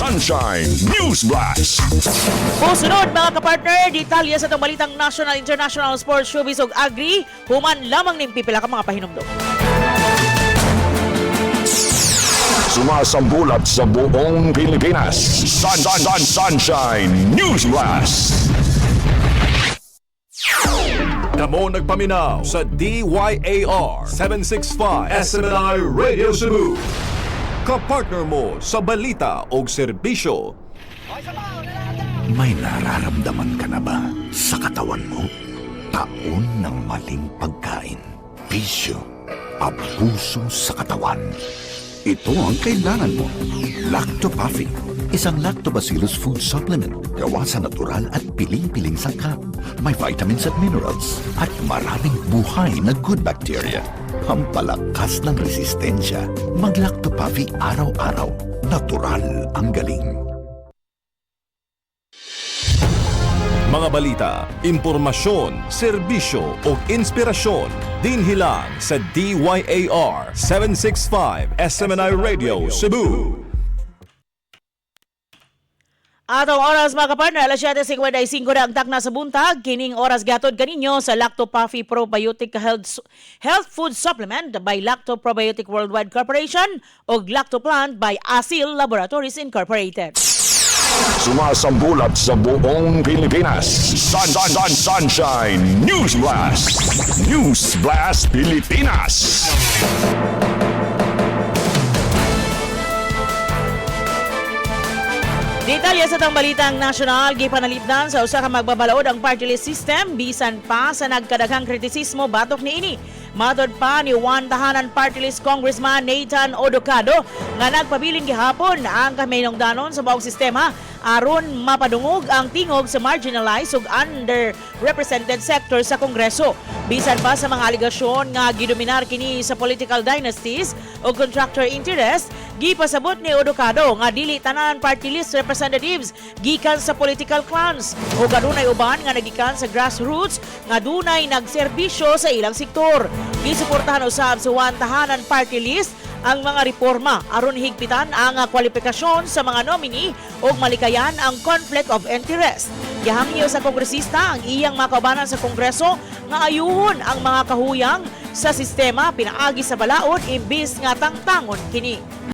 Sunshine News Blast. Musunod, mga kapartner, detalye sa itong balitang national, international, sports, showbiz ug agri, human lamang ning pipila ka mga pahinumdom. Sumasambulat sa buong Pilipinas. Sun, Sun, Sun, Sunshine News Blast. Kamo nagpaminaw sa DYAR 765 SMNI Radio Cebu. Kapartner mo sa balita o serbisyo. May nararamdaman ka na ba sa katawan mo? Taon ng maling pagkain, bisyo, abuso sa katawan. Ito ang kailangan mo. Lactopuffy. Isang lactobacillus food supplement gawa sa natural at piling-piling sangkap. May vitamins at minerals at maraming buhay na good bacteria. Pampalakas ng resistensya. Mag-Lactopuffy araw-araw. Natural ang galing. Mga balita, impormasyon, serbisyo ug inspirasyon dinhi lang sa DYAR 765 SMNI Radio Cebu. Atong oras, mga kapartner, alas 7:55 na ang takna sa buntag. Kining oras gatod kaninyo sa Lacto Puffy Probiotic Health Food Supplement by Lacto Probiotic Worldwide Corporation o Lactoplant by Asil Laboratories Incorporated. Sumasambulat sa buong Pilipinas. Sun, Sun, Sun, Sunshine News Blast. News Blast Pilipinas. Detalye sa tang balitang nasyonal, gipanalipdan sa usa ka magbabalaod ang party list system bisan pa sa nagkadaghang kritisismo batok niini. Matod pa ni Juan Tahanan Party List Congressman Nathan Odocado nga nagpabilin gihapon ang kaminungdanon sa buong sistema aron mapadungog ang tingog sa marginalized ug underrepresented sector sa Kongreso. Bisan pa sa mga alegasyon nga gidominar kini sa political dynasties o contractor interest, gipasabot ni Odocado nga dili tanan party list representatives gikan sa political clans o adunay uban nga nagikan sa grassroots nga dunay nagserbisyo sa ilang sektor. Gisuportahan usab sa Juan Tahanan Party List ang mga reforma aron higpitan ang kwalifikasyon sa mga nominee ug malikayan ang conflict of interest. Gihangyo sa kongresista ang iyang mga kaubanan sa Kongreso nga ayuhon ang mga kahuyang sa sistema pinaagi sa balaod imbis nga tangtangon kini.